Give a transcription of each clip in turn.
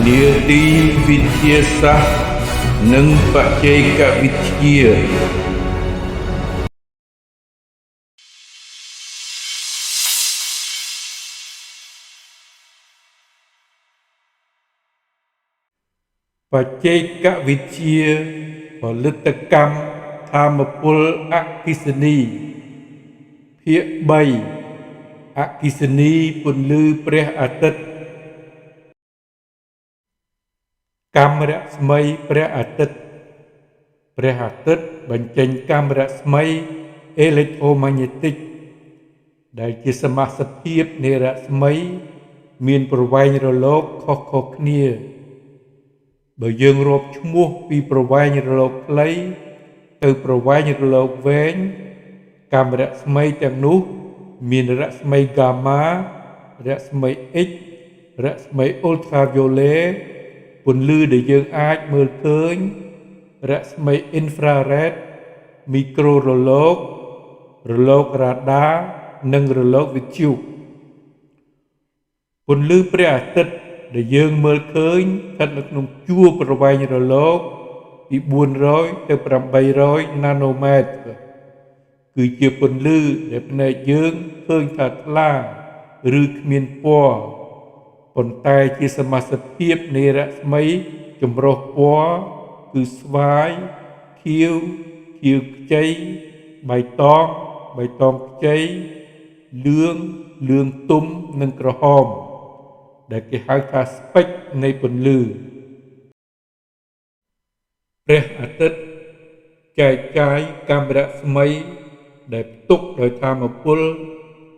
នាទីវិទ្យាសាស្ត្រនិងបច្ចេកវិទ្យា បច្ចេកវិទ្យាផលិតកម្មថាមពលអគ្គិសនី ភាគ3អគ្គិសនីពន្លឺព្រះអាទិត្យ កាំរស្មីព្រះអាទិត្យ ព្រះអាទិត្យបញ្ចេញកាំរស្មីអេឡិចត្រូម៉ាញេទិក ដែលជាសមាសភាពនៃរស្មីមានប្រវែងរលកខុសៗគ្នា បើយើងរាប់ឈ្មោះពីប្រវែងរលកខ្លីទៅប្រវែងរលកវែង កាំរស្មីទាំងនោះមានរស្មីហ្គាម៉ា រស្មីអ៊ិច រស្មីអ៊ុលត្រាវ៉ូឡេ ពន្លឺដែលយើងអាចមើលឃើញ រស្មីអ៊ីនហ្វ្រារ៉េត មីក្រូរលក រលករ៉ាដា និងរលកវិទ្យុ ពន្លឺព្រះអាទិត្យដែលយើងមើលឃើញស្ថិតនៅក្នុងជួរប្រវែងរលកពី400ទៅ800ណាណូម៉ែត្រ គឺជាពន្លឺដែលភ្នែកយើងឃើញថាថ្លាឬគ្មានពណ៌ ប៉ុន្តែជាសមាសភាពនៃរស្មីចម្រុះពណ៌គឺស្វាយ ខៀវ ខៀវខ្ចី បៃតង បៃតងខ្ចី លឿង លឿងទុំ និងក្រហម ដែលគេហៅថាស្ពេចនៃពន្លឺ ព្រះអាទិត្យចែកចាយកាំរស្មីដែលផ្ទុកដោយថាមពល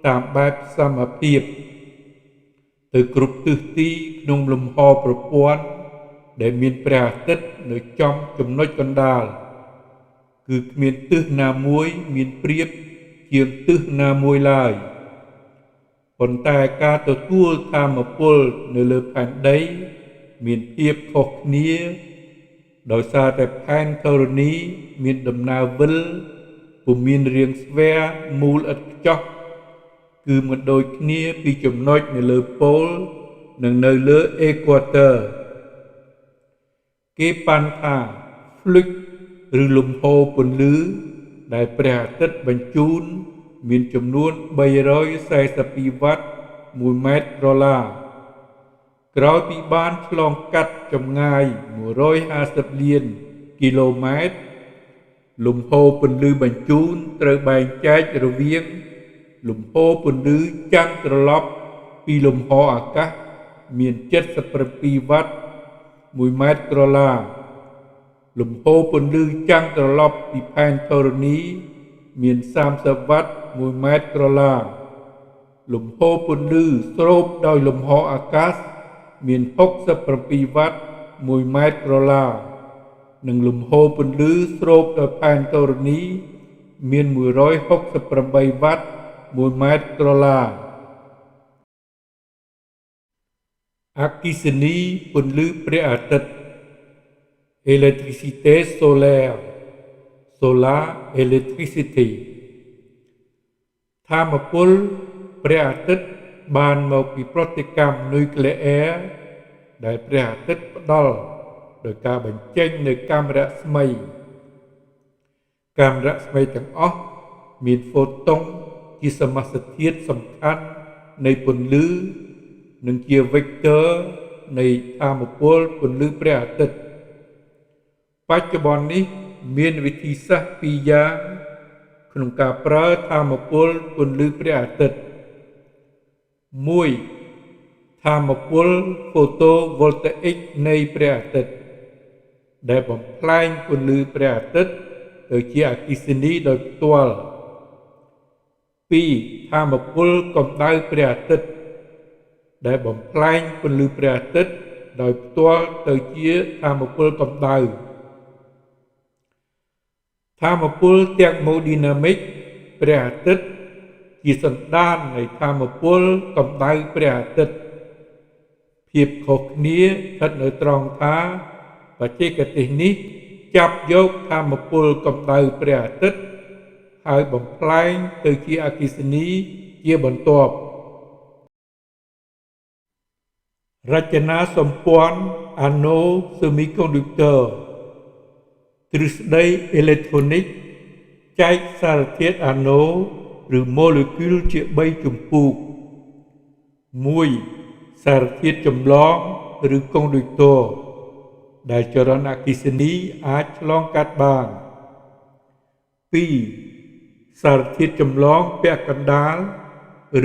តាមបែបសមភាពទៅគ្រប់ទិសទីក្នុងលំហប្រព័ន្ធដែលមានព្រះអាទិត្យនៅចំចំណុចកណ្ដាល គឺគ្មានទិសណាមួយមានប្រៀបជាងទិសណាមួយឡើយ ប៉ុន្តែការទទួលថាមពលនៅលើផែនដីមានភាពខុសគ្នា ដោយសារតែផែនធរណីមានដំណើរវិលពុំមានរាងស្វែមូលឥតខ្ចោះ គឺមិនដូចគ្នាពីចំណុចនៅលើប៉ូលនិងនៅលើអេក្វាទ័រ គេប៉ាន់ថា flux ឬលំហូរពន្លឺដែលព្រះអាទិត្យបញ្ជូនមានចំនួន342វ៉ាត់1ម៉ែត្រក្រឡា ក្រោយពីបានឆ្លងកាត់ចម្ងាយ150លានគីឡូម៉ែត្រ លំហូរពន្លឺបញ្ជូនត្រូវបែងចែករវាងលំហូរពន្លឺចាំងត្រឡប់ពីលំហអាកាសមាន77វ៉ាត់1ម៉ែត្រក្រឡា លំហូរពន្លឺចាំងត្រឡប់ពីផែនធរណីមាន30វ៉ាត់1ម៉ែត្រក្រឡា លំហូរពន្លឺស្រូបដោយលំហអាកាសមាន67វ៉ាត់1ម៉ែត្រក្រឡា និងលំហូរពន្លឺស្រូបដោយផែនធរណីមាន168វ៉ាត់1ម៉ែត្រក្រឡា អគ្គិសនីពន្លឺព្រះអាទិត្យ Électricité solaire Solar electricity ថាមពលព្រះអាទិត្យបានមកពីប្រតិកម្មនុយក្លេអ៊ែរដែលព្រះអាទិត្យផ្ដល់ដោយការបញ្ចេញនូវកាំរស្មី កាំរស្មីទាំងអស់មានហ្វូតុងជាសមាសធាតុសំខាន់នៃពន្លឺនិងជាវេកទ័រនៃថាមពលពន្លឺព្រះអាទិត្យ បច្ចុប្បន្ននេះមានវិធីសាស្ត្រពីរយ៉ាងក្នុងការប្រើថាមពលពន្លឺព្រះអាទិត្យ 1ថាមពលហ្វូតូវ៉ុលតាអ៊ិកនៃព្រះអាទិត្យដែលបំផ្លែងពន្លឺព្រះអាទិត្យទៅជាអគ្គិសនីដោយផ្ទាល់ 2ថាមពលកម្ដៅព្រះអាទិត្យដែលបំផ្លែងពន្លឺព្រះអាទិត្យដោយផ្ទាល់ទៅជាថាមពលកម្ដៅ ថាមពលទែម៉ូឌីណាមិកព្រះអាទិត្យជាសន្តាននៃថាមពលកម្ដៅព្រះអាទិត្យ ភាពខុសគ្នាស្ថិតនៅត្រង់ថាបច្ចេកទេសនេះចាប់យកថាមពលកម្ដៅព្រះអាទិត្យហើយបំផ្លែងទៅជាអគ្គិសនីជាបន្ទាប់ រចនាសម្ព័ន្ធអាណូ semi-conductor ទ្រឹស្ដីអេឡិចត្រូនិកចែកសារធាតុអាណូឬម៉ូលេគុលជា3ជំពូក1សារធាតុចម្លងឬកុងឌុកទ័រដែលចរន្តអគ្គិសនីអាចឆ្លងកាត់បាន2សារធាតុចម្លងពាក់កណ្ដាល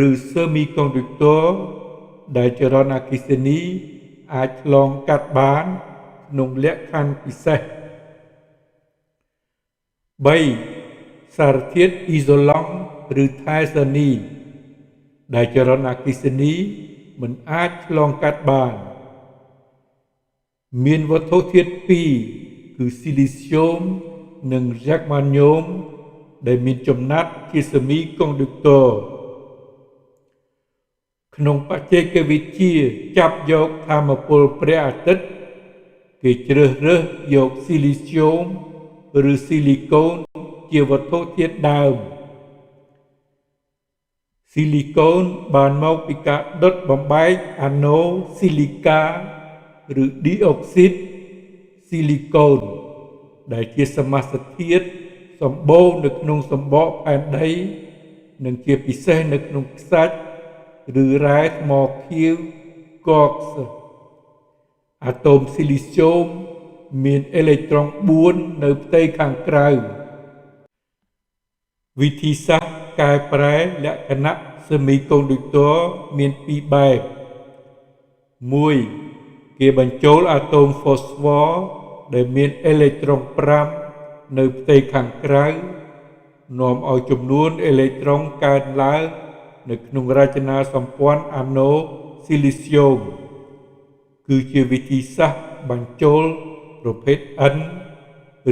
ឬ semi-conductor ដែលចរន្តអគ្គិសនីអាចឆ្លងកាត់បានក្នុងលក្ខខណ្ឌពិសេស3សារធាតុអ៊ីសូឡង់ឬថែសានីដែលចរន្តអគ្គិសនីមិនអាចឆ្លងកាត់បានមានវត្ថុធាតុ2គឺស៊ីលីស្យូមនិងហ្សែកម៉ាញ៉ូមដែលមានចំណាត់ជាសេមីកុងឌុកទ័រក្នុងបច្ចេកវិទ្យាចាប់យកថាមពលព្រះអាទិត្យគេជ្រើសរើសយកស៊ីលីស្យូមឬស៊ីលីកូនជាវត្ថុធាតុដើមស៊ីលីកូនបានមកពីការដុតបំបែកអាណូស៊ីលីកាឬឌីអុកស៊ីតស៊ីលីកូនដែលជាសមាសធាតុសម្បូរនៅក្នុងសម្បកផែនដីនិងជាពិសេសនៅក្នុងខ្សាច់ឬរ៉ែថ្មខៀវកកសអាតូមស៊ីលីស្យូមមានអេឡិចត្រូន4នៅផ្ទៃខាងក្រៅវិធីសាស្ត្រកែប្រែលក្ខណៈ semi-conductor មានពីរបែប1គេបញ្ចូលអាតូមហ្វូស្វ័រដែលមានអេឡិចត្រូន5នៅផ្ទៃខាងក្រៅនាំឲ្យចំនួនអេឡិចត្រូនកើនឡើងនៅក្នុងរចនាសម្ព័ន្ធអាណូស៊ីលីស្យូមគឺជាវិធីសាស្ត្របញ្ចូលប្រភេទ N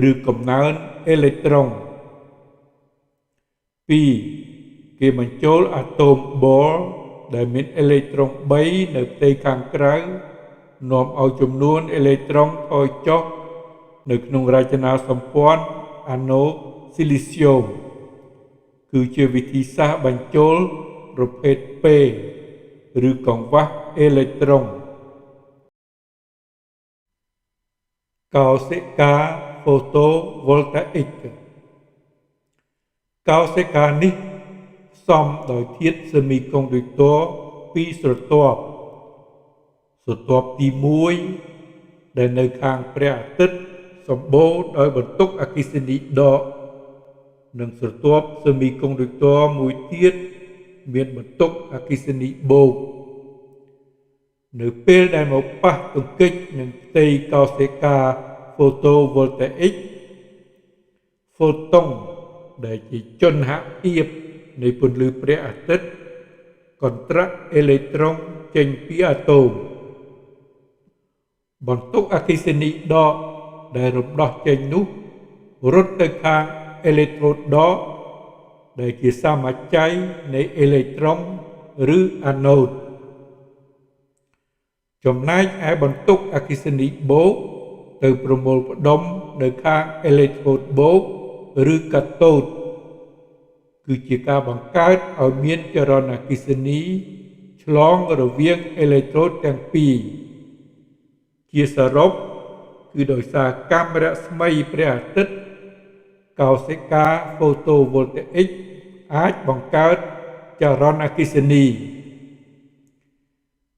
ឬកំណើនអេឡិចត្រូន2គេបញ្ចូលអាតូមប័រដែលមានអេឡិចត្រូន3នៅផ្ទៃខាងក្រៅនាំឲ្យចំនួនអេឡិចត្រូនថយចុះនៅក្នុងរចនាសម្ព័ន្ធអាណូស៊ីលីស្យូមគឺជាវិធីសាស្ត្របញ្ចូលប្រភេទ P ឬកង្វះអេឡិចត្រូនកោសិកាហ្វូតូវ៉ុលតាអ៊ិកកោសិកានេះផ្សំដោយធាតុសេមីកុងឌុកទ័រពីរស្រទាប់ស្រទាប់ទី1ដែលនៅខាងព្រះអាទិត្យសម្បូរដោយបន្ទុកអគ្គិសនីដកនិងស្រទាប់សេមីកុងឌុកទ័រមួយទៀតមានបន្ទុកអគ្គិសនីបូកនៅពេលដែលមកប៉ះទង្គិចនឹងផ្ទៃកោសិកាហ្វូតូវ៉ុលតាអ៊ិកហ្វូតុងដែលជាជនហភាពនៃពន្លឺព្រះអាទិត្យកន្ត្រាក់អេឡិចត្រូនចេញពីអាតូមបន្ទុកអគ្គិសនីដកដែលរំដោះចេញនោះរត់ទៅខាងអេឡិចត្រូតដកដែលជាសមាច័យនៃអេឡិចត្រូនឬអាណូតចំណែកឯបន្ទុកអគ្គិសនីបូកទៅប្រមូលផ្ដុំនៅខាងអេឡិចត្រូតបូកឬកាតូតគឺជាការបង្កើតឲ្យមានចរន្តអគ្គិសនីឆ្លងរវាងអេឡិចត្រូតទាំងពីរជាសរុបគឺដោយសារកាំរស្មីព្រះអាទិត្យកោសិកាហ្វូតូវ៉ុលតាអ៊ិកអាចបង្កើតចរន្តអគ្គិសនី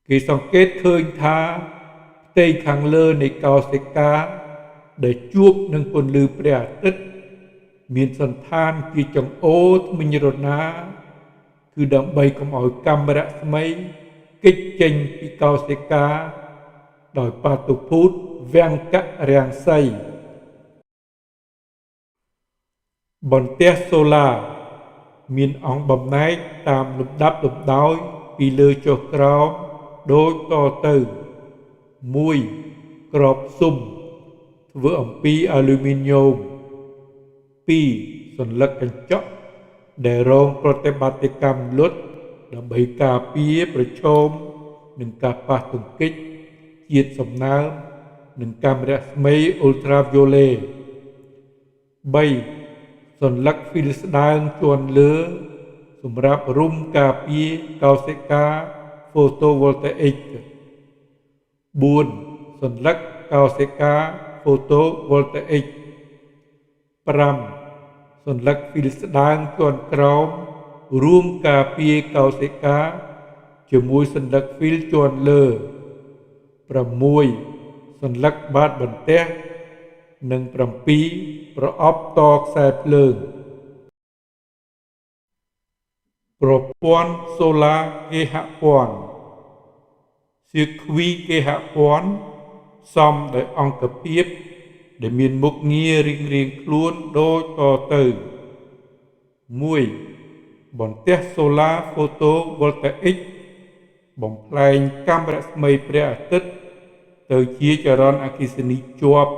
គេសង្កេតឃើញថាផ្ទៃខាងលើនៃកោសិកាដែលជួបនឹងពន្លឺព្រះអាទិត្យមានសន្តានជាចង្អូរធ្មេញរណាគឺដើម្បីកុំឲ្យកាំរស្មីគេចចេញពីកោសិកាដោយបាតុភូតវង្គរាំងសីបន្ទះសូឡាមានអង្គបំណែកតាមលំដាប់លំដោយពីលើចុះក្រោមដូចតទៅ1ក្របស៊ុំធ្វើអំពីអាលូមីញ៉ូម2សន្លឹកកញ្ចក់ដែលរងប្រតិបត្តិកម្មលុតដើម្បីការពារប្រឈមនឹងការប៉ះទង្គិចជាតិសំណើមនិងកាំរស្មីអ៊ុលត្រាវីយ៉ូឡេ3សន្លឹកហ្វីលស្ដើងជាន់លើសម្រាប់រុំការពារកោសិកាហ្វូតូវ៉ុលតាអ៊ិក 4សន្លឹកកោសិកាហ្វូតូវ៉ុលតាអិក5សន្លឹកហ្វីលស្ដើងជាន់ក្រោមរួមការពារកោសិកាជាមួយសន្លឹកហ្វីលជាន់លើ6សន្លឹកបាតបន្ទះនិង7ប្រអប់តខ្សែភ្លើងប្រព័ន្ធសូឡាគេហព័ន្ធសៀគ្វីគេហព័ន្ធផ្សំដោយអង្គភាពដែលមានមុខងាររៀងៗខ្លួនដូចតទៅ1បន្ទះសូឡាហ្វូតូវ៉ុលតាអិកបំផ្លែងកាំរស្មីព្រះអាទិត្យទៅជាចរន្តអគ្គិសនីជាប់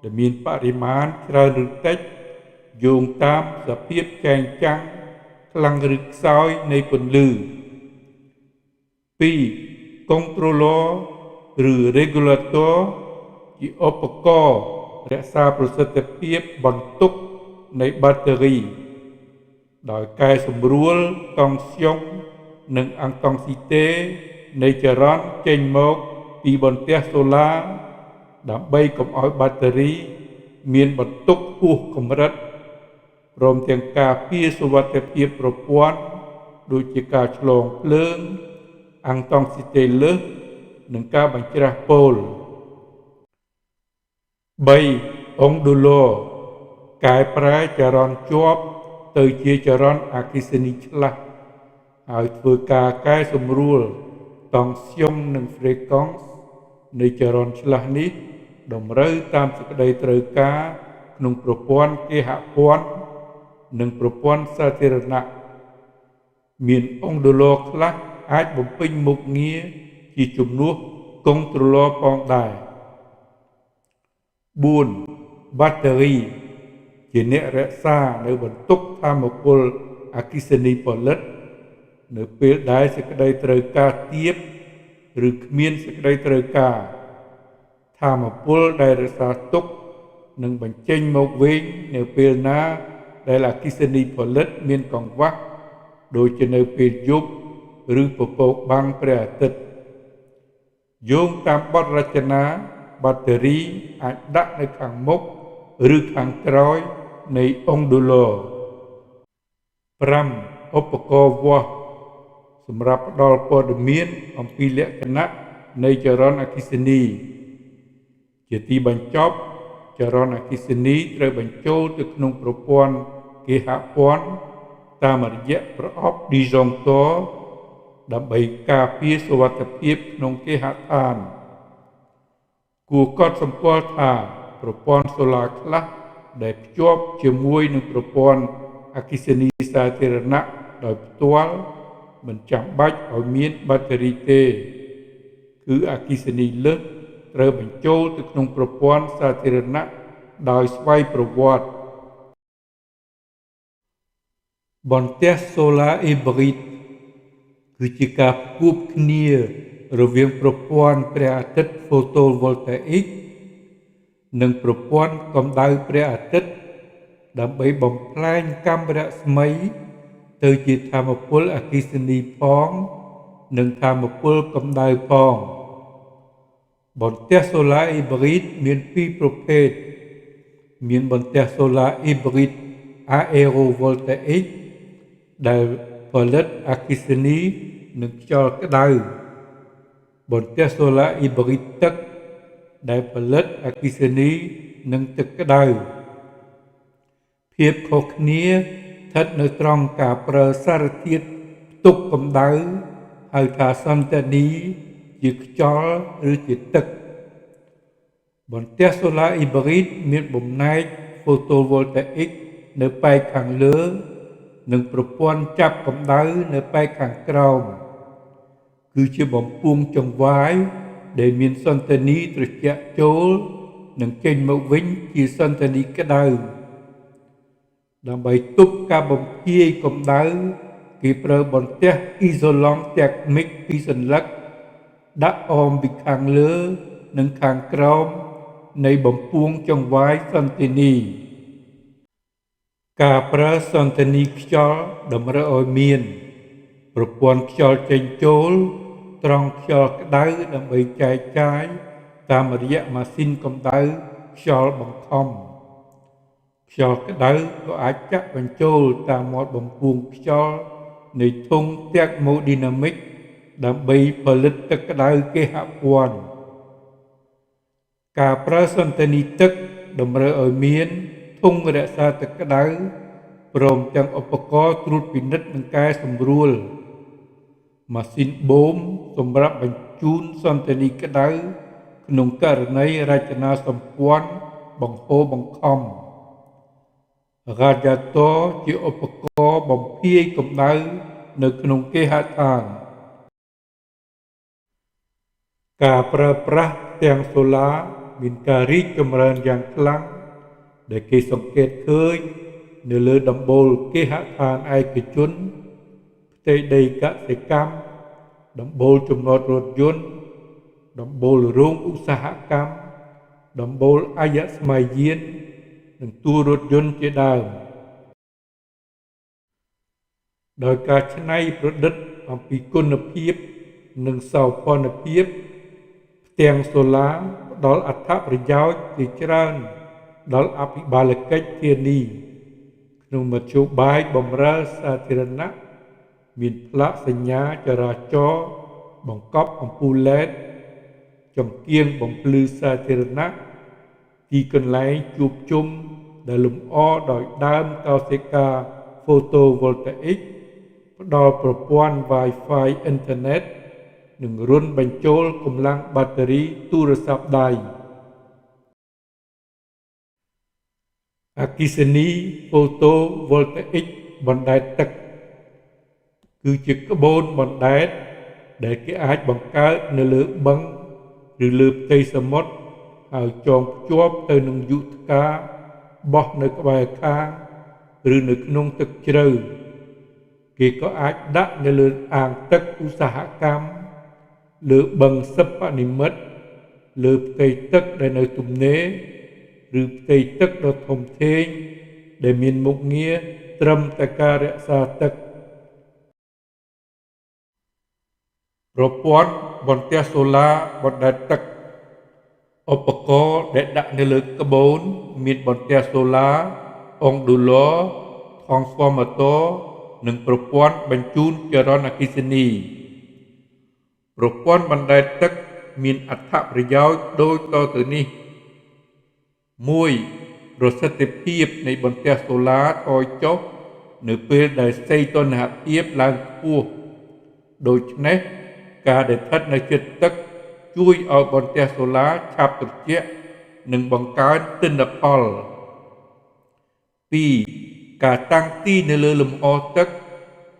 ដែលមានបរិមាណច្រើនឬតិចយោងតាមសភាពចែងចាំងខ្លាំងឬខ្សោយនៃពន្លឺ2 controller ឬ regulator ជាឧបករណ៍រក្សាប្រសិទ្ធភាពបន្ទុកនៃបាតេរីដោយកែសម្រួលតង់ស្យុងនិងអង់តង់ស៊ីតេនៃចរន្តចេញមកពីបន្ទះសូឡាដើម្បីកុំឲ្យបាតេរីមានបន្ទុកហួសកម្រិតព្រមទាំងការពារសុវត្ថិភាពប្រព័ន្ធដូចជាការឆ្លងភ្លើងអង់តង់ស៊ីតេលើសនិងការបញ្ច្រាសប៉ូល3អុងឌូឡូកែប្រែចរន្តជាប់ទៅជាចរន្តអគ្គិសនីឆ្លាស់ហើយធ្វើការកែសម្រួលតង់ស្យុងនិងហ្វ្រេកង់សនៃចរន្តឆ្លាស់នេះតម្រូវតាមសេចក្តីត្រូវការក្នុងប្រព័ន្ធគេហព័ន្ធនិងប្រព័ន្ធសាធារណៈមានអុងឌូឡូខ្លះអាចបំពេញមុខងារជាជំនួសកុងត្រូលផងដែរ4បាតេរីជាអ្នករក្សានៅបន្ទុកថាមពលអគ្គិសនីផលិតនៅពេលដែលសេចក្តីត្រូវការទាបឬគ្មានសេចក្តីត្រូវការថាមពលដែលរក្សាទុកនឹងបញ្ចេញមកវិញនៅពេលណាដែលអគ្គិសនីផលិតមានកង្វះដូចជានៅពេលយប់ឬពពកបាំងព្រះអាទិត្យយោងតាមបទរចនាបាតេរីអាចដាក់នៅខាងមុខឬខាងក្រោយនៃអុងឌូឡូ5ឧបករណ៍វាស់សម្រាប់ផ្ដល់ព័ត៌មានអំពីលក្ខណៈនៃចរន្តអគ្គិសនីជាទីបញ្ចប់ចរន្តអគ្គិសនីត្រូវបញ្ចូលទៅក្នុងប្រព័ន្ធគេហព័ន្ធតាមរយៈប្រអប់ឌីយ៉ុងទ័រដើម្បីការពារសុវត្ថិភាពក្នុងគេហដ្ឋានគួរកត់សម្គាល់ថាប្រព័ន្ធសូឡាខ្លះដែលភ្ជាប់ជាមួយនឹងប្រព័ន្ធអគ្គិសនីសាធារណៈដោយផ្ទាល់មិនចាំបាច់ឲ្យមានបាតេរីទេគឺអគ្គិសនីលើសត្រូវបញ្ចូលទៅក្នុងប្រព័ន្ធសាធារណៈដោយស្វ័យប្រវត្តិបន្ទះសូឡាអ៊ីប្រ៊ីតគឺជាការផ្គួបគ្នារវាងប្រព័ន្ធព្រះអាទិត្យហ្វូតូវ៉ុលតាអ៊ិកនិងប្រព័ន្ធកម្ដៅព្រះអាទិត្យដើម្បីបំផ្លែងកាំរស្មីទៅជាថាមពលអគ្គិសនីផងនិងថាមពលកម្ដៅផងបន្ទះសូឡាអ៊ីប្រ៊ីតមានពីរប្រភេទមានបន្ទះសូឡាអ៊ីប្រ៊ីតអាអេរ៉ូវ៉ុលតាអ៊ិកដែលផលិតអគ្គិសនីនិងខ្យល់ក្តៅបន្ទះសូឡាអ៊ីប្រ៊ីតទឹកដែលផលិតអគ្គិសនីនិងទឹកក្តៅភាពខុសគ្នាស្ថិតនៅត្រង់ការប្រើសារធាតុផ្ទុកកម្ដៅហៅថាសន្តានីជាខ្យល់ឬជាទឹកបន្ទះសូឡាអ៊ីប្រ៊ីតមានបំណែកហ្វូតូវ៉ុលតាអ៊ិកនៅប៉ែកខាងលើនិងប្រព័ន្ធចាប់កម្ដៅនៅប៉ែកខាងក្រោមគឺជាបំពង់ចង្វាយដែលមានសន្តានីត្រជាក់ចូលនិងចេញមកវិញជាសន្តានីក្តៅដើម្បីទប់ការបំភាយកម្ដៅគេប្រើបន្ទះអ៊ីសូឡង់ទែកមិកពីរសន្លឹកដាក់អមពីខាងលើនិងខាងក្រោមនៃបំពង់ចង្វាយសន្តានីការប្រើសន្តានីខ្យល់តម្រូវឲ្យមានប្រព័ន្ធខ្យល់ចេញចូល ត្រង់ខ្យល់ក្តៅដើម្បីចែកចាយតាមរយៈម៉ាស៊ីនកម្ដៅខ្យល់បង្ខំខ្យល់ក្តៅក៏អាចចាក់បញ្ចូលតាមមាត់បំពង់ខ្យល់នៃធុងទែម៉ូឌីណាមិកដើម្បីផលិតទឹកក្តៅគេហព័ន្ធការប្រើសន្តានីទឹកតម្រូវឲ្យមានធុងរក្សាទឹកក្តៅព្រមទាំងឧបករណ៍ត្រួតពិនិត្យនិងកែសម្រួលម៉ាស៊ីនបូមសម្រាប់បញ្ជូនសន្តានីក្តៅក្នុងករណីរចនាសម្ព័ន្ធបង្ហូរបង្ខំរ៉ាឌីយ៉ាទ័រជាឧបករណ៍បំភាយកម្ដៅនៅក្នុងគេហដ្ឋានការប្រើប្រាស់ផ្ទាំងសូឡាមានការរីកចម្រើនយ៉ាងខ្លាំងដែលគេសង្កេតឃើញនៅលើដំបូលគេហដ្ឋានឯកជនផ្ទៃដីកសិកម្មដំបូលចំណតរថយន្តដំបូលរោងឧស្សាហកម្មដំបូលអយស្ម័យយាននិងទូរថយន្តជាដើមដោយការច្នៃប្រឌិតអំពីគុណភាពនិងសោភ័ណភាពផ្ទាំងសូឡាផ្ដល់អត្ថប្រយោជន៍ជាច្រើនដល់អភិបាលកិច្ចធានីក្នុងមធ្យោបាយបម្រើសាធារណៈមានផ្លាកសញ្ញាចរាចរណ៍បង្កប់អំពូលឡេតចង្គៀងបំភ្លឺសាធារណៈទីកន្លែងជួបជុំដែលលម្អដោយដើមកោសិកាហ្វូតូវ៉ុលតាអ៊ិកផ្ដល់ប្រព័ន្ធ Wi-Fi អ៊ីនធឺណិតនិងរន្ធបញ្ចូលកម្លាំងបាក់តេរីទូរស័ព្ទដៃអគ្គិសនីហ្វូតូវ៉ុលតាអ៊ិកបណ្ដែតទឹកគឺជាក្បូនបណ្ដែតដែលគេអាចបង្កើតនៅលើបឹងឬលើផ្ទៃសមុទ្រហើយចងភ្ជាប់ទៅនឹងយុថ្កាបោះនៅក្បែរខាងឬនៅក្នុងទឹកជ្រៅគេក៏អាចដាក់នៅលើអាងទឹកឧស្សាហកម្មលើបឹងសិប្បនិមិត្តលើផ្ទៃទឹកដែលនៅទំនេរឬផ្ទៃទឹកដ៏ធំធេងដែលមានមុខងារត្រឹមតែការរក្សាទឹកប្រព័ន្ធបន្ទះសូឡាបណ្ដែតទឹកឧបករណ៍ដែលដាក់នៅលើក្បូនមានបន្ទះសូឡាអង់ឌូឡថង់ស្វម៉ាទ័រនិងប្រព័ន្ធបញ្ជូនចរន្តអគ្គិសនីប្រព័ន្ធបណ្ដែតទឹកមានអត្ថប្រយោជន៍ដូចតទៅនេះ1ប្រសិទ្ធភាពនៃបន្ទះសូឡាថយចុះនៅពេលដែលសីតុណ្ហភាពឡើងខ្ពស់ដូច្នេះការដែលស្ថិតនៅជិតទឹកជួយឲ្យបន្ទះសូឡាឆាប់ត្រជាក់និងបង្កើនទិន្នផល2ការតាំងទីនៅលើលំហទឹក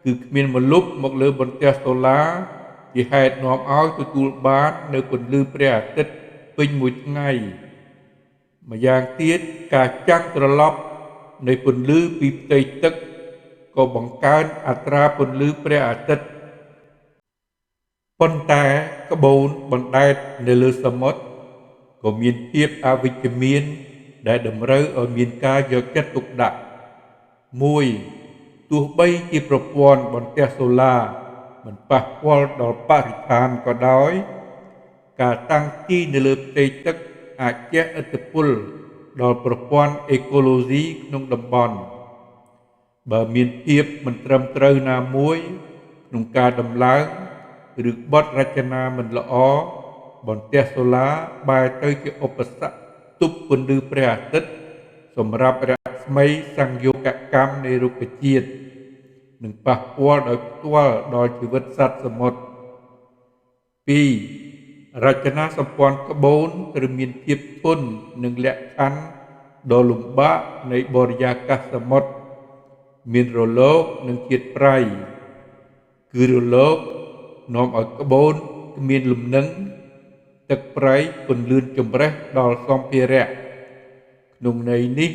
គឺគ្មានម្លប់មកលើបន្ទះសូឡាជាហេតុនាំឲ្យទទួលបាននៅពន្លឺព្រះអាទិត្យពេញមួយថ្ងៃម្យ៉ាងទៀតការចាំងត្រឡប់នៃពន្លឺពីផ្ទៃទឹកក៏បង្កើនអត្រាពន្លឺព្រះអាទិត្យប៉ុន្តែក្បូនបណ្ដែតនៅលើសមុទ្រក៏មានភាពអវិជ្ជមានដែលតម្រូវឲ្យមានការយកចិត្តទុកដាក់1ទោះបីជាប្រព័ន្ធបន្ទះសូឡាមិនប៉ះពាល់ដល់បរិស្ថានក៏ដោយការតាំងទីនៅលើផ្ទៃទឹកអាចជះឥទ្ធិពលដល់ប្រព័ន្ធអេកូឡូស៊ីក្នុងតំបន់បើមានភាពមិនត្រឹមត្រូវណាមួយក្នុងការដំឡើងឬបទរចនាមិនល្អបន្ទះសូឡាបែរទៅជាឧបសគ្គទប់ពន្លឺព្រះអាទិត្យសម្រាប់រស្មីសង្យោគកម្មនៃរុក្ខជាតិនិងប៉ះពាល់ដោយផ្ទាល់ដល់ជីវិតសត្វសមុទ្រ2រចនាសម្ព័ន្ធក្បូនត្រូវមានភាពធន់និងលក្ខខណ្ឌដ៏លំបាកនៃបរិយាកាសសមុទ្រមានរលកនិងជាតិប្រៃគឺរលកនាំឲ្យក្បូនគ្មានលំនឹងទឹកប្រៃពន្លឿនជំរេះដល់សម្ភារៈក្នុងន័យនេះ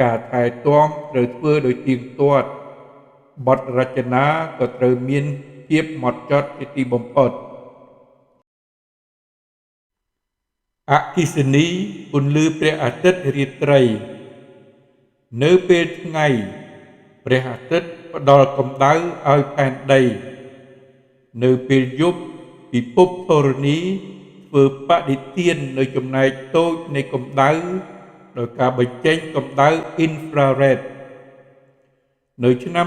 ការថែទាំត្រូវធ្វើដោយទៀងទាត់បទរចនាក៏ត្រូវមានភាពហ្មត់ចត់ជាទីបំផុតអគ្គិសនីពន្លឺព្រះអាទិត្យរាត្រីនៅពេលថ្ងៃព្រះអាទិត្យផ្ដល់កម្ដៅឲ្យផែនដីនៅពេលយប់ ពិភពធរណីធ្វើបដិទាននៅចំណែកតូចនៃកម្ដៅដោយការបញ្ចេញកម្ដៅ Infrared។ នៅឆ្នាំ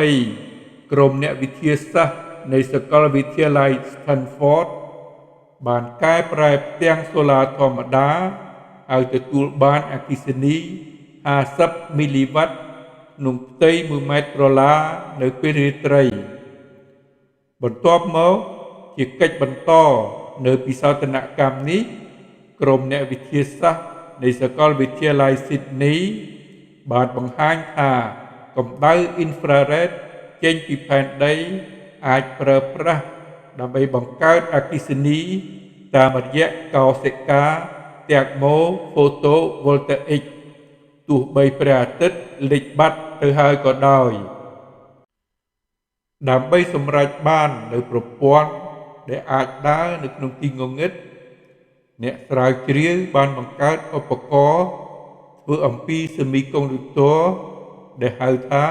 2020ក្រុមអ្នកវិទ្យាសាស្ត្រនៃសាកលវិទ្យាល័យ Stanford បានកែប្រែផ្ទាំងសូឡាធម្មតាឲ្យទទួលបានអគ្គិសនី50មីលីវ៉ាត់ក្នុងផ្ទៃ1ម៉ែត្រក្រឡានៅពេលរាត្រី។ បន្ទាប់មកជាកិច្ចបន្តនៅពិសោធនកម្មនេះក្រុមអ្នកវិទ្យាសាស្ត្រនៃសាកលវិទ្យាល័យ Sydney បានបង្ហាញថាកម្ដៅ Infrared ចេញពីផែនដីអាចប្រើប្រាស់ដើម្បីបង្កើតអគ្គិសនីតាមរយៈកោសិកា Thermophotovoltaic ទោះបីព្រះអាទិត្យលិចបាត់ទៅហើយក៏ដោយ។ ដើម្បីសម្រេចបាននៅប្រព័ន្ធដែលអាចដើរនៅក្នុងទីងងឹតអ្នកស្រាវជ្រាវបានបង្កើតឧបករណ៍ធ្វើអំពី Semiconductor ដែលហៅថា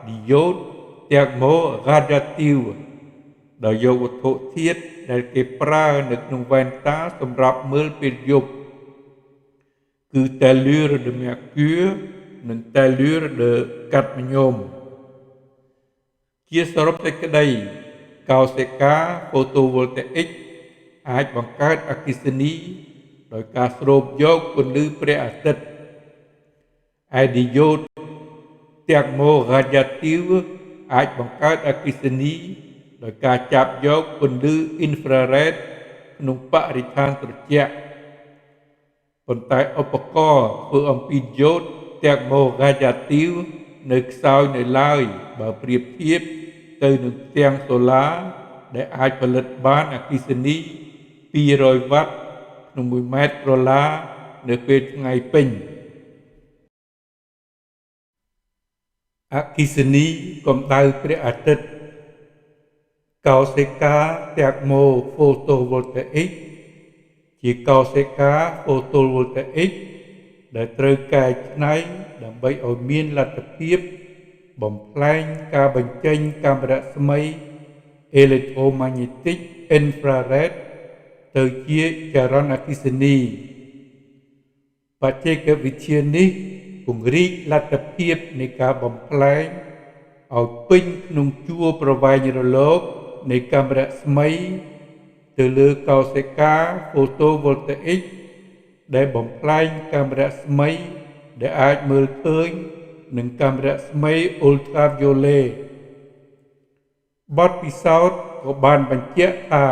Diode Thermoradiative ដោយយកវត្ថុធាតុដែលគេប្រើនៅក្នុងវ៉ែនតាសម្រាប់មើលពេលយប់គឺ Tellure de mercure និង Tellure de cadmium។ ជាសរុបសេចក្តីកោសិកា Photovoltaic អាចបង្កើតអគ្គិសនីដោយការស្រូបយកពន្លឺព្រះអាទិត្យឯ Diode Thermoradiative អាចបង្កើតអគ្គិសនីដោយការចាប់យកពន្លឺ Infrared ក្នុងបរិស្ថានត្រជាក់ប៉ុន្តែឧបករណ៍ធ្វើអំពី Diode Thermoradiative នៅខ្សោយនៅឡើយបើប្រៀបធៀបទៅនឹងផ្ទាំងសូឡាដែលអាចផលិតបានអគ្គិសនី200វ៉ាត់ក្នុង1ម៉ែត្រក្រឡានៅពេលថ្ងៃពេញ។ អគ្គិសនីកម្ដៅព្រះអាទិត្យកោសិកា Thermophotovoltaic ជាកោសិកា Photovoltaic ដែលត្រូវកែច្នៃដើម្បីឲ្យមានលទ្ធភាពបំផ្លែងការបញ្ចេញកាំរស្មីអេឡិចត្រូម៉ាញេទិក Infrared ទៅជាចរន្តអគ្គិសនី។ បច្ចេកវិទ្យានេះពង្រីកលទ្ធភាពនៃការបំផ្លែងឲ្យពេញក្នុងជួរប្រវែងរលកនៃកាំរស្មីទៅលើកោសិកា Photovoltaic ដែលបំផ្លែងកាំរស្មីដែលអាចមើលឃើញនិងកាំរស្មី Ultraviolet។ បទពិសោធន៍ក៏បានបញ្ជាក់ថា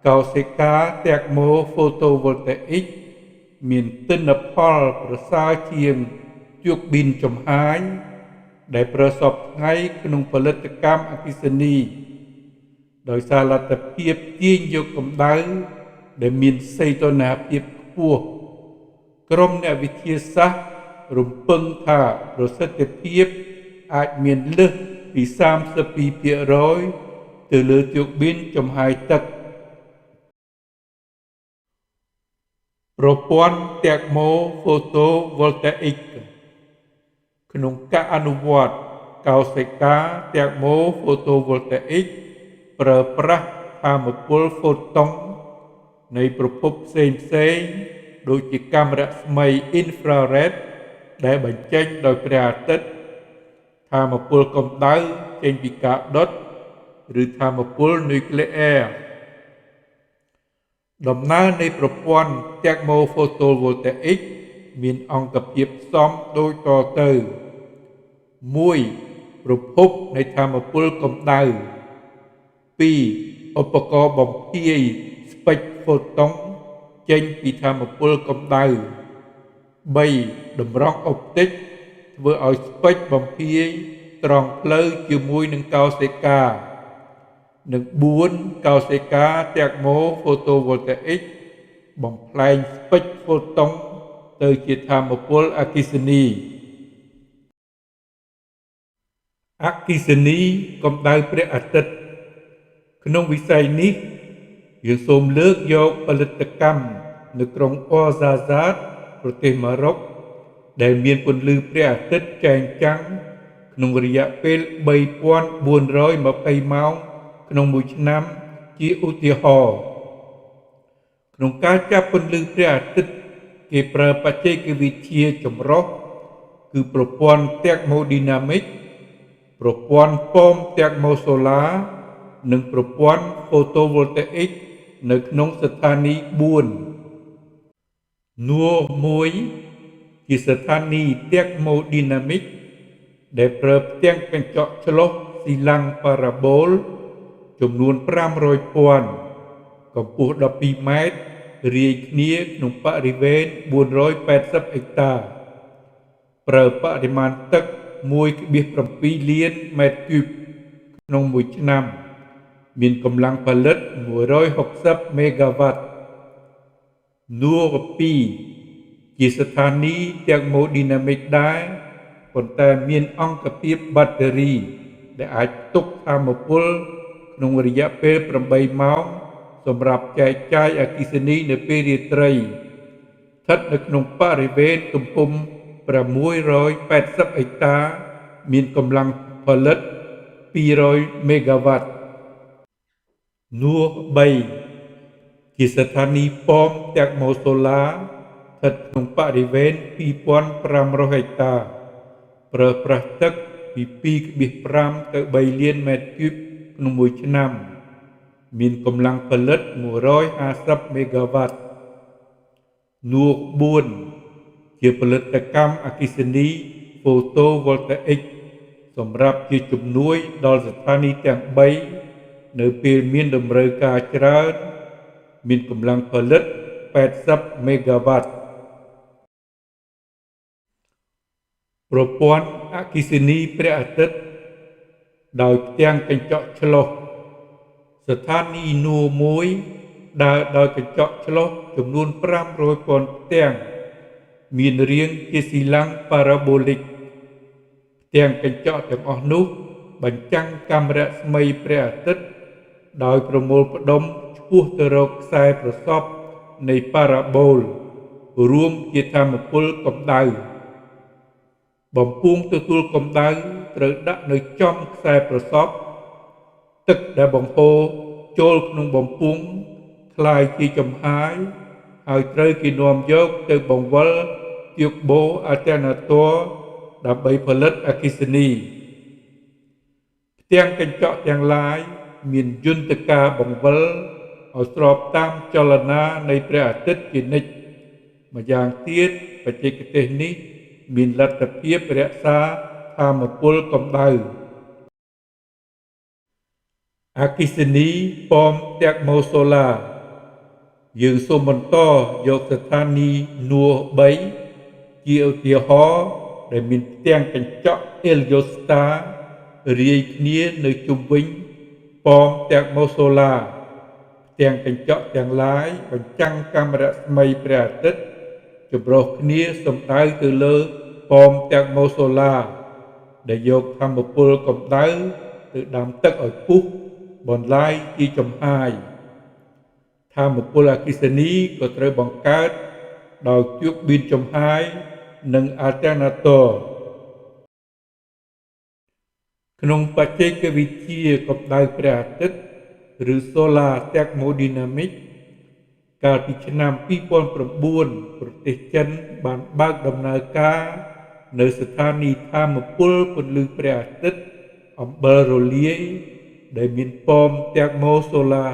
កោសិកា Thermophotovoltaic មានទិន្នផលប្រសើរជាងជួកប៊ីនចំហាយដែលប្រើសព្វថ្ងៃក្នុងផលិតកម្មអគ្គិសនីដោយសារលទ្ធភាពទាញយកកម្ដៅដែលមានសីតុណ្ហភាពខ្ពស់។ ក្រុមអ្នកវិទ្យាសាស្ត្ររំពឹងថាប្រសិទ្ធភាពអាចមានលើសពី32%ទៅលើជួកប៊ីនចំហាយទឹក។ ប្រព័ន្ធ Thermophotovoltaic ក្នុងការអនុវត្តកោសិកា Thermophotovoltaic ប្រើប្រាស់ថាមពលហ្វូតុងនៃប្រភពផ្សេងៗដូចជាកាំរស្មី Infrared ដែលបញ្ចេញដោយព្រះអាទិត្យថាមពលកម្ដៅចេញពីការដុតឬថាមពលនុយក្លេអ៊ែរ។ ដំណើរនៃប្រព័ន្ធ Thermophotovoltaic មានអង្គភាពផ្សំដូចតទៅ 1ប្រភពនៃថាមពលកម្ដៅ 2ឧបករណ៍បំភាយស្ពេចហ្វូតុងចេញពីថាមពលកម្ដៅ 3តម្រង់អុបទិកធ្វើឲ្យស្ពេចបំភាយត្រង់ផ្លូវជាមួយនឹងកោសិកានិង4កោសិកា Thermophotovoltaic បំផ្លែងស្ពេចហ្វូតុងទៅជាថាមពលអគ្គិសនី។ អគ្គិសនីកម្ដៅព្រះអាទិត្យក្នុងវិស័យនេះយើងសូមលើកយកផលិតកម្មនៅក្រុងអហ្សាហ្សាតប្រទេសម៉ារ៉ុកដែលមានពន្លឺព្រះអាទិត្យចែងចាំងក្នុងរយៈពេល3420ម៉ោងក្នុងមួយឆ្នាំ ជាឧទាហរណ៍ក្នុងការចាប់ពន្លឺព្រះអាទិត្យគេប្រើបច្ចេកវិទ្យាចម្រុះគឺប្រព័ន្ធទែម៉ូឌីណាមិកប្រព័ន្ធប៉មទែម៉ូសូឡានិងប្រព័ន្ធហ្វូតូវ៉ុលតាអ៊ិកនៅក្នុងស្ថានីយ៍4នួរ1ជាស្ថានីយ៍ទែម៉ូឌីណាមិកដែលប្រើផ្ទាំងកញ្ចក់ឆ្លុះស៊ីឡាំងប៉ារ៉ាបូលចំនួន500,000កម្ពស់12ម៉ែត្ររាយគ្នាក្នុងបរិវេណ480ហិកតាប្រើបរិមាណទឹក 1.7 លានម៉ែត្រគូបក្នុងមួយឆ្នាំមានកម្លាំងផលិត160មេហ្គាវ៉ាត់នួរ2ជាស្ថានីយ៍ទែម៉ូឌីណាមិកដែរប៉ុន្តែមានអង្គភាពបាក់តេរីដែលអាចផ្ទុកថាមពលក្នុងរយៈពេល8ម៉ោងសម្រាប់ចែកចាយអគ្គិសនីនៅពេលរាត្រីស្ថិតនៅក្នុងបរិវេណទំហំ680ហិកតាមានកម្លាំងផលិត200មេហ្គាវ៉ាត់នួរ3ជាស្ថានីយ៍ប៉មទែម៉ូសូឡាស្ថិតក្នុងបរិវេណ2500ហិកតាប្រើប្រាស់ទឹកពី 2.5 ទៅ3លានម៉ែត្រគូបក្នុងមួយឆ្នាំមានកម្លាំងផលិត150មេហ្គាវ៉ាត់នួរ4ជាផលិតកម្មអគ្គិសនីហ្វូតូវ៉ុលតាអ៊ិកសម្រាប់ជាជំនួយដល់ស្ថានីយ៍ទាំង3នៅពេលមានតម្រូវការច្រើនមានកម្លាំងផលិត80មេហ្គាវ៉ាត់ប្រព័ន្ធអគ្គិសនីព្រះអាទិត្យដោយផ្ទាំងកញ្ចក់ឆ្លុះស្ថានីយ៍នួរ1ដើរដោយកញ្ចក់ឆ្លុះចំនួន500,000ផ្ទាំងមានរាងជាស៊ីឡាំងប៉ារ៉ាបូលិកផ្ទាំងកញ្ចក់ទាំងអស់នោះបញ្ចាំងកាំរស្មីព្រះអាទិត្យដោយប្រមូលផ្ដុំឆ្ពោះទៅរកខ្សែប្រសពនៃប៉ារ៉ាបូលរួមជាថាមពលកម្ដៅបំពង់ទទួលកម្ដៅត្រូវដាក់នៅចំខ្សែប្រសពទឹកដែលបង្ហូរចូលក្នុងបំពង់ក្លាយជាចំហាយហើយត្រូវគេនាំយកទៅបង្វិលទៀបបូអាល់ទែណាទ័រដើម្បីផលិតអគ្គិសនីផ្ទាំងកញ្ចក់ទាំងឡាយមានយន្តការបង្វិលឲ្យស្របតាមចលនានៃព្រះអាទិត្យជានិច្ចម្យ៉ាងទៀតបច្ចេកទេសនេះមានលទ្ធភាពរក្សាថាមពលកម្ដៅអគ្គិសនីប៉មទែម៉ូសូឡាយើងសូមបន្តយកស្ថានីយ៍នួរ3ជាឧទាហរណ៍ដែលមានផ្ទាំងកញ្ចក់អេលយ៉ូស្តារាយគ្នានៅជុំវិញប៉មទែម៉ូសូឡាផ្ទាំងកញ្ចក់ទាំងឡាយបញ្ចាំងកាំរស្មីព្រះអាទិត្យចម្រុះគ្នាសំដៅទៅលើប៉មទែម៉ូសូឡាដែលយកថាមពលកម្ដៅទៅដាំទឹកឲ្យពុះបន្លាយជាចំហាយថាមពលអគ្គិសនីក៏ត្រូវបង្កើតដោយទៀបប៊ីនចំហាយនិងអាល់ទែណាទ័រក្នុងបច្ចេកវិទ្យាកម្ដៅព្រះអាទិត្យឬសូឡាទែម៉ូឌីណាមិកកាលពីឆ្នាំ2009ប្រទេសចិនបានបើកដំណើរការនៅស្ថានីយ៍ថាមពលពន្លឺព្រះអាទិត្យអំបិលរលាយដែលមានប៉មទែម៉ូសូឡា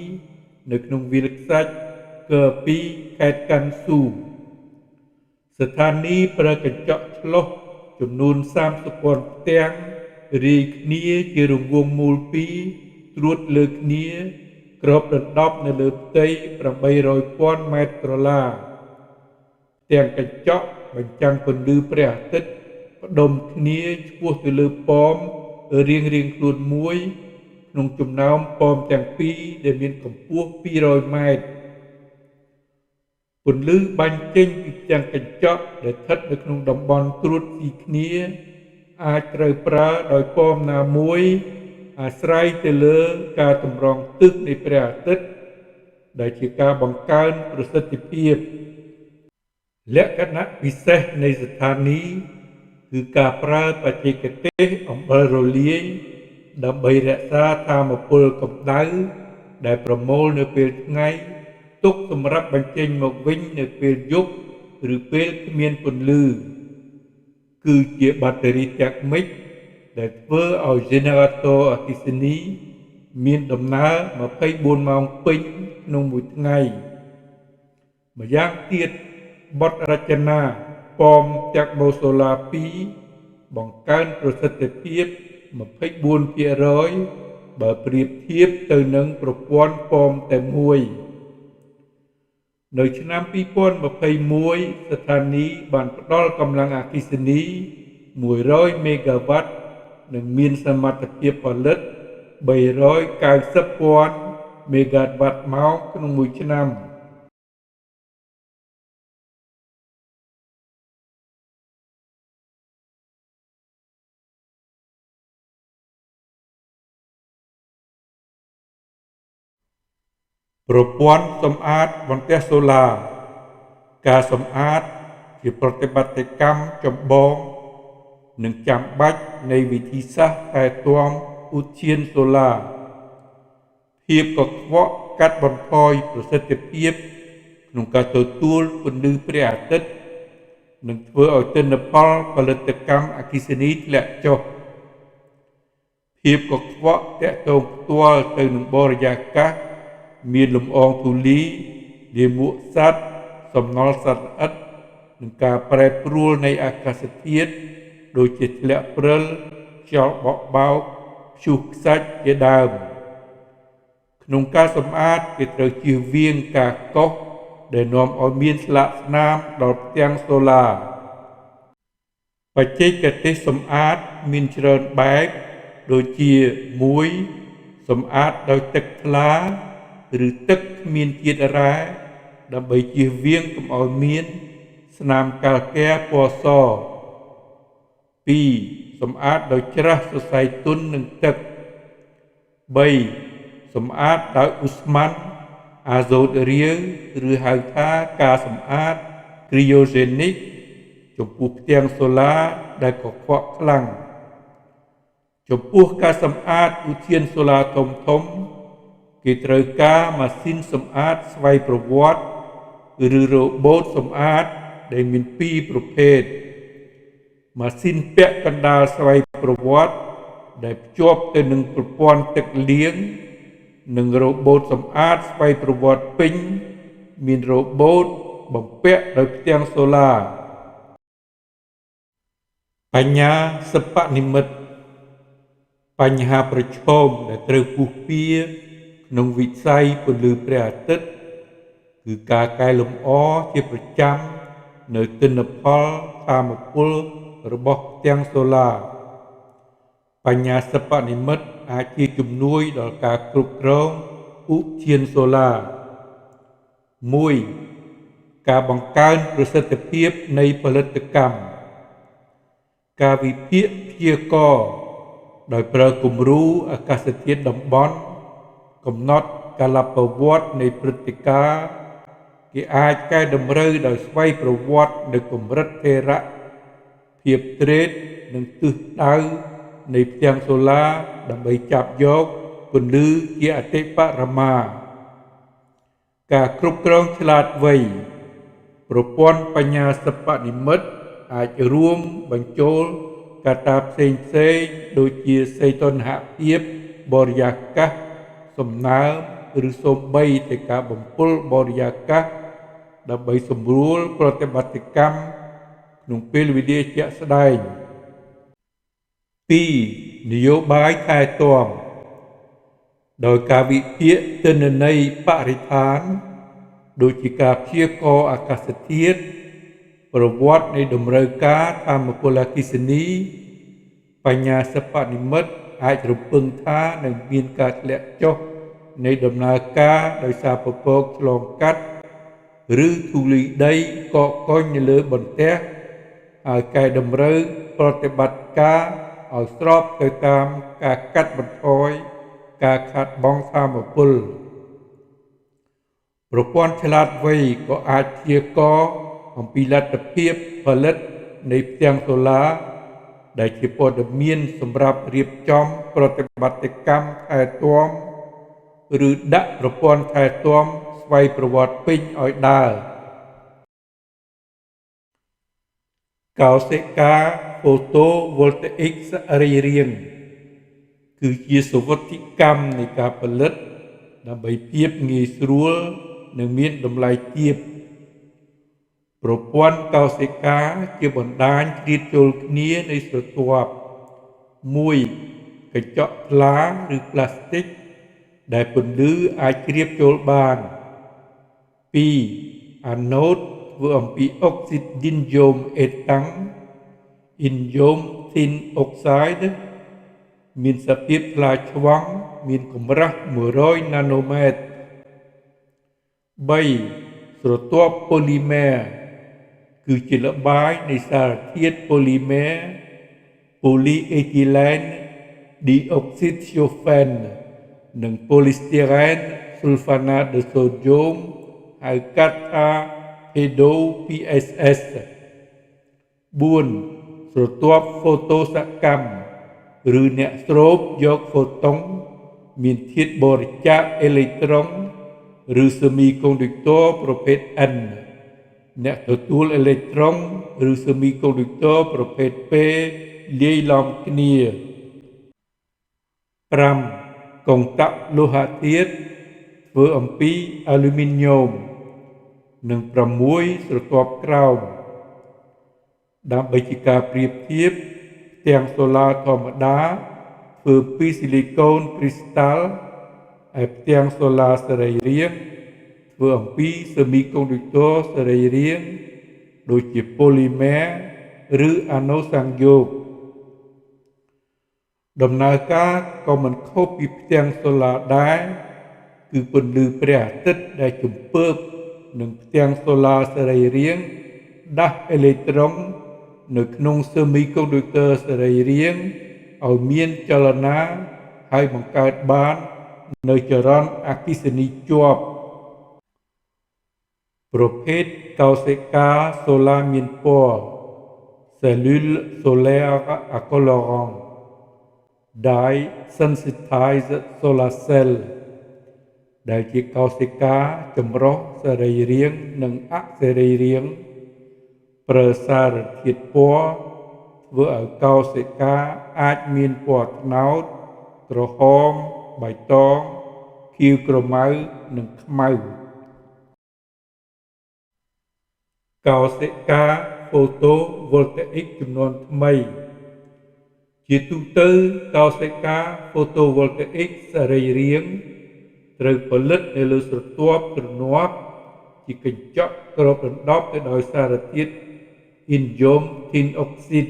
2នៅក្នុងវាលខ្សាច់កើ2ខេត្តកាន់ស៊ូស្ថានីយ៍ប្រើកញ្ចក់ឆ្លុះចំនួន30,000ផ្ទាំងរាយគ្នាជារង្វង់មូល2ត្រួតលើគ្នាគ្របដណ្ដប់នៅលើផ្ទៃ800,000ម៉ែត្រក្រឡាផ្ទាំងកញ្ចក់បញ្ចាំងពន្លឺព្រះអាទិត្យផ្ដុំគ្នាឆ្ពោះទៅលើប៉មរៀងៗខ្លួនមួយក្នុងចំណោមប៉មទាំងពីរដែលមានកម្ពស់200ម៉ែត្រពន្លឺបាញ់ចេញពីផ្ទាំងកញ្ចក់ដែលស្ថិតនៅក្នុងតំបន់ត្រួតស៊ីគ្នាអាចត្រូវប្រើដោយប៉មណាមួយអាស្រ័យទៅលើការតម្រង់ទិសនៃព្រះអាទិត្យដែលជាការបង្កើនប្រសិទ្ធភាពលក្ខណៈពិសេសនៃស្ថានីយ៍គឺការប្រើបច្ចេកទេសអំបិលរលាយដើម្បីរក្សាថាមពលកម្ដៅ ដែលប្រមូលនៅពេលថ្ងៃទុកសម្រាប់បញ្ចេញមកវិញនៅពេលយប់ឬពេលគ្មានពន្លឺគឺជាបាក់តេរីទែមិកដែលធ្វើឲ្យ generator អគ្គិសនីមានដំណើរ24ម៉ោងពេញក្នុងមួយថ្ងៃម្យ៉ាងទៀតបទរចនាប៉មទែម៉ូសូឡា2បង្កើនប្រសិទ្ធភាព24%បើប្រៀបធៀបទៅនឹងប្រព័ន្ធប៉មតែមួយនៅឆ្នាំ2021ស្ថានីយ៍បានផ្ដល់កម្លាំងអគ្គិសនី100មេហ្គាវ៉ាត់និងមានសមត្ថភាពផលិត390,000មេហ្គាវ៉ាត់ម៉ោងក្នុងមួយឆ្នាំ។ ប្រព័ន្ធសម្អាតបន្ទះសូឡាការសម្អាតជាប្រតិបត្តិកម្មចម្បងនិងចាំបាច់នៃវិធីសាស្ត្រថែទាំឧទ្យានសូឡាភាពកខ្វក់កាត់បន្ថយប្រសិទ្ធភាពក្នុងការទទួលពន្លឺព្រះអាទិត្យនិងធ្វើឲ្យទិន្នផលផលិតកម្មអគ្គិសនីធ្លាក់ចុះភាពកខ្វក់ទាក់ទងផ្ទាល់ទៅនឹងបរិយាកាសមានលំអងធូលីលាមកសត្វសំណល់សត្វល្អិតនិងការប្រែប្រួលនៃអាកាសធាតុដូចជាធ្លាក់ព្រិលខ្យល់បក់បោកព្យុះខ្សាច់ជាដើមក្នុងការសម្អាតគេត្រូវជៀសវាងការកោសដែលនាំឲ្យមានស្លាកស្នាមដល់ផ្ទាំងសូឡាបច្ចេកទេសសម្អាតមានច្រើនបែបដូចជា1សម្អាតដោយទឹកថ្លាឬទឹកគ្មានជាតិរ៉ែដើម្បីជៀសវាងកុំឲ្យមានស្នាមកាល់គែពណ៌ស2សម្អាតដោយច្រាសសរសៃទន់នឹងទឹក3សម្អាតដោយឧស្ម័នអាសូតរាវឬហៅថាការសម្អាតគ្រីយ៉ូហ្សេនិកចំពោះផ្ទាំងសូឡាដែលកខ្វក់ខ្លាំងចំពោះការសម្អាតឧទ្យានសូឡាធំៗគេត្រូវការម៉ាស៊ីនសម្អាតស្វ័យប្រវត្តិឬរ៉ូបូតសម្អាតដែលមានពីរប្រភេទម៉ាស៊ីនពាក់កណ្ដាលស្វ័យប្រវត្តិដែលភ្ជាប់ទៅនឹងប្រព័ន្ធទឹកលាងនិងរ៉ូបូតសម្អាតស្វ័យប្រវត្តិពេញមានរ៉ូបូតបំពាក់ដោយផ្ទាំងសូឡាបញ្ញាសិប្បនិម្មិតបញ្ហាប្រឈមដែលត្រូវពុះពៀក្នុងវិស័យពន្លឺព្រះអាទិត្យគឺការកែលម្អជាប្រចាំនៅទិន្នផលថាមពលរបស់ផ្ទាំងសូឡាបញ្ញាសិប្បនិម្មិតអាចជាជំនួយដល់ការគ្រប់គ្រងឧទ្យានសូឡា1ការបង្កើនប្រសិទ្ធភាពនៃផលិតកម្មការវិភាគព្យាករណ៍ដោយប្រើគំរូអាកាសធាតុតំបន់កំណត់កាលប្រវត្តិនៃព្រឹត្តិការណ៍គេអាចកែតម្រូវដោយស្វ័យប្រវត្តិនៅកម្រិតថេរៈភាពទ្រេតនិងទិសដៅនៃផ្ទាំងសូឡាដើម្បីចាប់យកពន្លឺជាអតិបរមាការគ្រប់គ្រងឆ្លាតវៃប្រព័ន្ធបញ្ញាសិប្បនិម្មិតអាចរួមបញ្ចូលកត្តាផ្សេងៗដូចជាសីតុណ្ហភាពបរិយាកាសសំណើមឬសូម្បីតែការបំពុលបរិយាកាសដើម្បីសម្រួលប្រតិបត្តិកម្មក្នុងពេលវេលាជាក់ស្ដែង2នយោបាយថែទាំដោយការវិភាគទិន្នន័យបរិស្ថានដូចជាការព្យាករណ៍អាកាសធាតុប្រវត្តិនៃតម្រូវការថាមពលអគ្គិសនីបញ្ញាសិប្បនិម្មិតអាចរំពឹងថានឹងមានការធ្លាក់ចុះនៃដំណើរការដោយសារពពកឆ្លងកាត់ឬធូលីដីកកកុញនៅលើបន្ទះហើយកែតម្រូវប្រតិបត្តិការឲ្យស្របទៅតាមការកាត់បន្ថយការខាតបង់ថាមពលប្រព័ន្ធឆ្លាតវៃក៏អាចព្យាករណ៍អំពីលទ្ធភាពផលិតនៃផ្ទាំងសូឡាដែលជាព័ត៌មានសម្រាប់រៀបចំប្រតិបត្តិកម្មថែទាំ ឬដាក់ប្រព័ន្ធថែទាំស្វ័យប្រវត្តិពេញឲ្យដើរកោសិកាហ្វូតូវ៉ុលតាអ៊ិកសរីរាង្គគឺជាសវត្ថិកម្មនៃការផលិតដើម្បីភាពងាយស្រួលនិងមានតម្លៃទាបប្រព័ន្ធកោសិកាជាបណ្ដាញជ្រៀតចូលគ្នានៃស្រទាប់1កញ្ចក់ថ្លាឬប្លាស្ទិកដែលពន្លឺអាចជ្រាបចូលបាន2អាណូតធ្វើអំពីអុកស៊ីតឌីនយ៉ូមអេតាំងអ៊ីនយ៉ូមធីនអុកសាយមានសភាពថ្លាឆ្វង់មានកម្រាស់100ណាណូម៉ែត្រ3ស្រទាប់ប៉ូលីម៉ែរគឺជាល្បាយនៃសារធាតុប៉ូលីម៉ែរប៉ូលីអេទីឡែនឌីអុកស៊ីតស្យូហ្វែននិងប៉ូលីស្ទីរ៉ែនស៊ុលហ្វាណាតដឺសូដ្យូមហៅកាត់ថា PDO-PSS 4ស្រទាប់ហ្វូតូសកម្មឬអ្នកស្រូបយកហ្វូតុងមានធាតុបរិច្ចាគអេឡិចត្រុងឬសេមីកុងឌុកទ័រប្រភេទ N អ្នកទទួលអេឡិចត្រុងឬសេមីកុងឌុកទ័រប្រភេទ P លាយឡំគ្នា5កុងតាក់លោហៈធាតុធ្វើអំពីអាលូមីញ៉ូមនិង6ស្រទាប់ក្រោមដើម្បីជាការប្រៀបធៀបផ្ទាំងសូឡាធម្មតាធ្វើពីស៊ីលីកូនគ្រីស្តាល់ឯផ្ទាំងសូឡាសរីរាង្គធ្វើអំពីសេមីកុងឌុកទ័រសរីរាង្គដូចជាប៉ូលីម៉ែរឬអាណូសាំងយោគដំណើរការក៏មិនខុសពីផ្ទាំងសូឡាដែរគឺពន្លឺព្រះអាទិត្យដែលជំពើបនឹងផ្ទាំងសូឡាសរីរាង្គដាស់អេឡិចត្រុងនៅក្នុងសេមីកុងឌុកទ័រសរីរាង្គឲ្យមានចលនាហើយបង្កើតបាននៅចរន្តអគ្គិសនីជាប់ប្រភេទកោសិកាសូឡាមានពណ៌ Cellule solaire à colorant Dye sensitized solar cell ដែលជាកោសិកាចម្រុះសរីរាង្គនិងអសរីរាង្គប្រើសារធាតុពណ៌ធ្វើឲ្យកោសិកាអាចមានពណ៌ត្នោតក្រហមបៃតងខៀវក្រមៅនិងខ្មៅកោសិកាហ្វូតូវ៉ុលតាអ៊ិកចំនួនថ្មីជាទូទៅកោសិកាហ្វូតូវ៉ុលតាអ៊ិកសរីរាង្គត្រូវផលិតនៅលើស្រទាប់ទ្រនាប់ជាកញ្ចក់គ្របដណ្ដប់ទៅដោយសារធាតុអ៊ីនយ៉ូមធីនអុកស៊ីត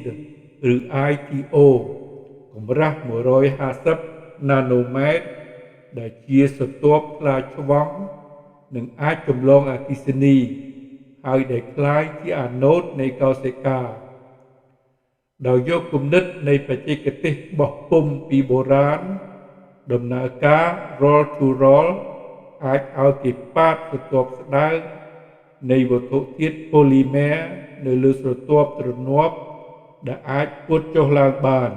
ឬ ITO កម្រាស់150ណាណូម៉ែត្រដែលជាស្រទាប់ថ្លាឆ្វង់និងអាចចម្លងអគ្គិសនីហើយដែលក្លាយជាអាណូតនៃកោសិកាដោយយកគំនិតនៃបច្ចេកទេសបោះពុម្ពពីបុរាណដំណើរការ roll to roll អាចឲ្យគេប៉ាតស្រទាប់ស្ដើងនៃវត្ថុធាតុប៉ូលីម៉ែរនៅលើស្រទាប់ទ្រនាប់ដែលអាចពត់ចុះឡើងបាន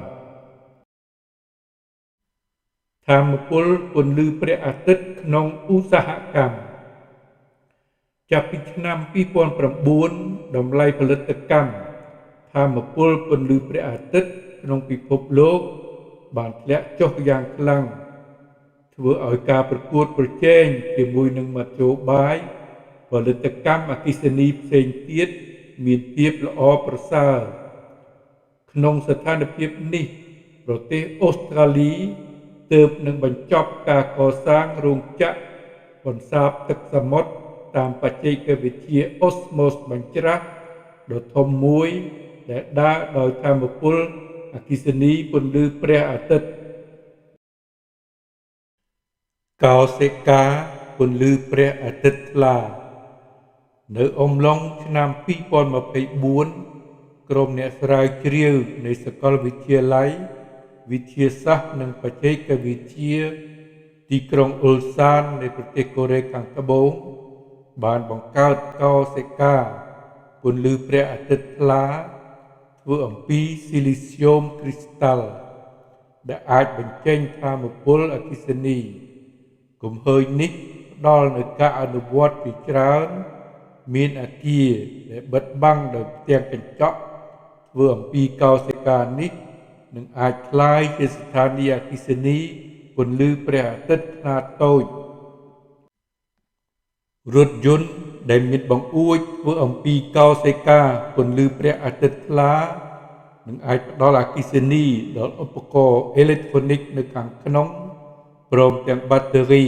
ថាមពលពន្លឺព្រះអាទិត្យក្នុងឧស្សាហកម្មចាប់ពីឆ្នាំ2009តម្លៃផលិតកម្មថាមពលពន្លឺព្រះអាទិត្យក្នុងពិភពលោកបានធ្លាក់ចុះយ៉ាងខ្លាំងធ្វើឲ្យការប្រកួតប្រជែងជាមួយនឹងមធ្យោបាយផលិតកម្មអគ្គិសនីផ្សេងទៀតមានភាពល្អប្រសើរក្នុងស្ថានភាពនេះប្រទេសអូស្ត្រាលីទើបនឹងបញ្ចប់ការកសាងរោងចក្របន្សាបទឹកសមុទ្រតាមបច្ចេកវិទ្យាអូស្មូសបញ្ច្រាសដ៏ធំមួយដែលដើរដោយថាមពលអគ្គិសនីពន្លឺព្រះអាទិត្យកោសិកាពន្លឺព្រះអាទិត្យថ្លានៅអំឡុងឆ្នាំ2024ក្រុមអ្នកស្រាវជ្រាវនៃសាកលវិទ្យាល័យវិទ្យាសាស្ត្រនិងបច្ចេកវិទ្យាទីក្រុងអ៊ុលសាននៃប្រទេសកូរ៉េខាងត្បូងបានបង្កើតកោសិកាពន្លឺព្រះអាទិត្យថ្លាធ្វើអំពីស៊ីលីស្យូមគ្រីស្តាល់ដែលអាចបញ្ចេញថាមពលអគ្គិសនី គំហើញនេះផ្ដល់នូវការអនុវត្តជាច្រើនមានអាគារដែលបិទបាំងដោយផ្ទាំងកញ្ចក់ធ្វើអំពីកោសិកានេះនឹងអាចក្លាយជាស្ថានីយអគ្គិសនីពន្លឺព្រះអាទិត្យខ្នាតតូចរថយន្តដែលមានបង្អួចធ្វើអំពីកោសិកាពន្លឺព្រះអាទិត្យថ្លានឹងអាចផ្ដល់អគ្គិសនីដល់ឧបករណ៍អេឡិចត្រូនិកនៅខាងក្នុងព្រមទាំងបាក់តេរី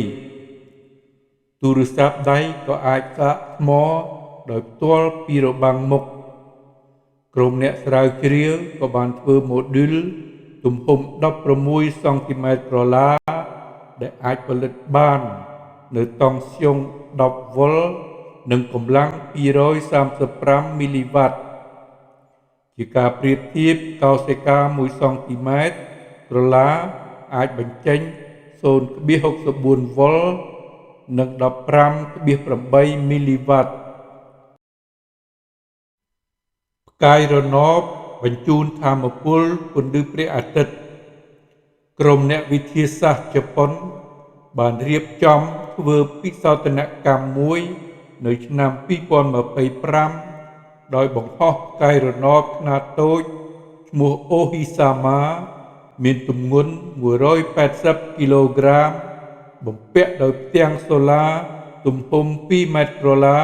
ទូរស័ព្ទដៃក៏អាចសាកថ្មដោយផ្ទាល់ពីរបាំងមុខក្រុមអ្នកស្រាវជ្រាវក៏បានធ្វើម៉ូឌុលទំហំ16សង់ទីម៉ែត្រក្រឡាដែលអាចផលិតបាននៅតង់ស្យុង10វ៉ុលនិងកម្លាំង235មីលីវ៉ាត់ជាការប្រៀបធៀបកោសិកា1សង់ទីម៉ែត្រក្រឡាអាចបញ្ចេញ 0.64 វ៉ុលនិង 15.8 មីលីវ៉ាត់ផ្កាយរណបបញ្ជូនថាមពលពន្លឺព្រះអាទិត្យក្រុមអ្នកវិទ្យាសាស្ត្រជប៉ុនបានរៀបចំធ្វើពិសោធនកម្មមួយនៅឆ្នាំ2025ដោយបង្ហោះផ្កាយរណបខ្នាតតូចឈ្មោះអូហ៊ីសាម៉ាមានទម្ងន់180គីឡូក្រាមបំពាក់ដោយផ្ទាំងសូឡាទំហំ2ម៉ែត្រក្រឡា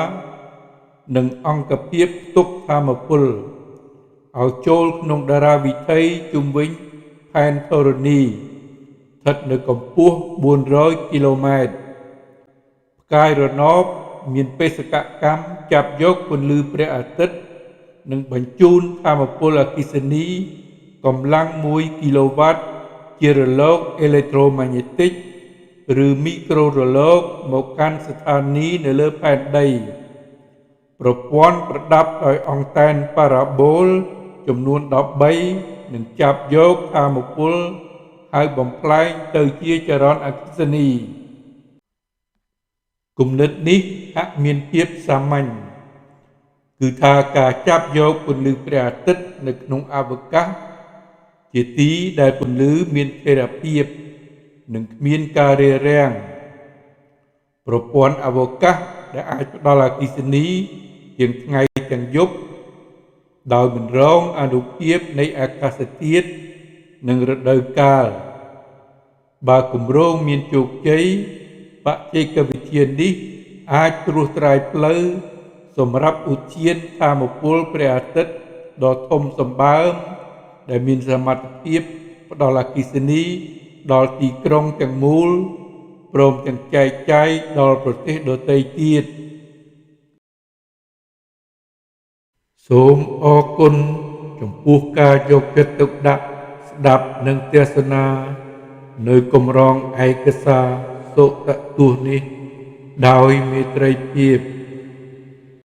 និងអង្គភាពផ្ទុកថាមពលឲ្យចូលក្នុងតារាវិថីជុំវិញផែនធរណីស្ថិតនៅកម្ពស់400គីឡូម៉ែត្រផ្កាយរណបមានបេសកកម្មចាប់យកពន្លឺព្រះអាទិត្យនិងបញ្ជូនថាមពលអគ្គិសនីកម្លាំង1គីឡូវ៉ាត់ជារលកអេឡិចត្រូម៉ាញេទិកឬមីក្រូរលកមកកាន់ស្ថានីយ៍នៅលើផែនដីប្រព័ន្ធប្រដាប់ដោយអង់តែនប៉ារ៉ាបូលចំនួន13នឹងចាប់យកថាមពលហើយបំផ្លែងទៅជាចរន្តអគ្គិសនីគំនិតនេះហាក់មានភាពសាមញ្ញគឺថាការចាប់យកពន្លឺព្រះអាទិត្យនៅក្នុងអវកាសជាទីដែលពន្លឺមានថេរភាពនិងគ្មានការរារាំងប្រព័ន្ធអវកាសដែលអាចផ្ដល់អគ្គិសនីទាំងថ្ងៃទាំងយប់ដោយមិនរងអានុភាពនៃអាកាសធាតុនិងរដូវកាលបើគម្រោងមានជោគជ័យបច្ចេកវិទ្យានេះអាចត្រួសត្រាយផ្លូវសម្រាប់ឧទ្យានថាមពលព្រះអាទិត្យដ៏ធំសម្បើមដែលមានសមត្ថភាពផ្ដល់អគ្គិសនីដល់ទីក្រុងទាំងមូលព្រមទាំងចែកចាយដល់ប្រទេសដទៃទៀតសូមអរគុណចំពោះការយកចិត្តទុកដាក់ស្ដាប់និងទស្សនានៅកម្រងឯកសារសុតទស្សន៍នេះដោយមេត្រីភាព។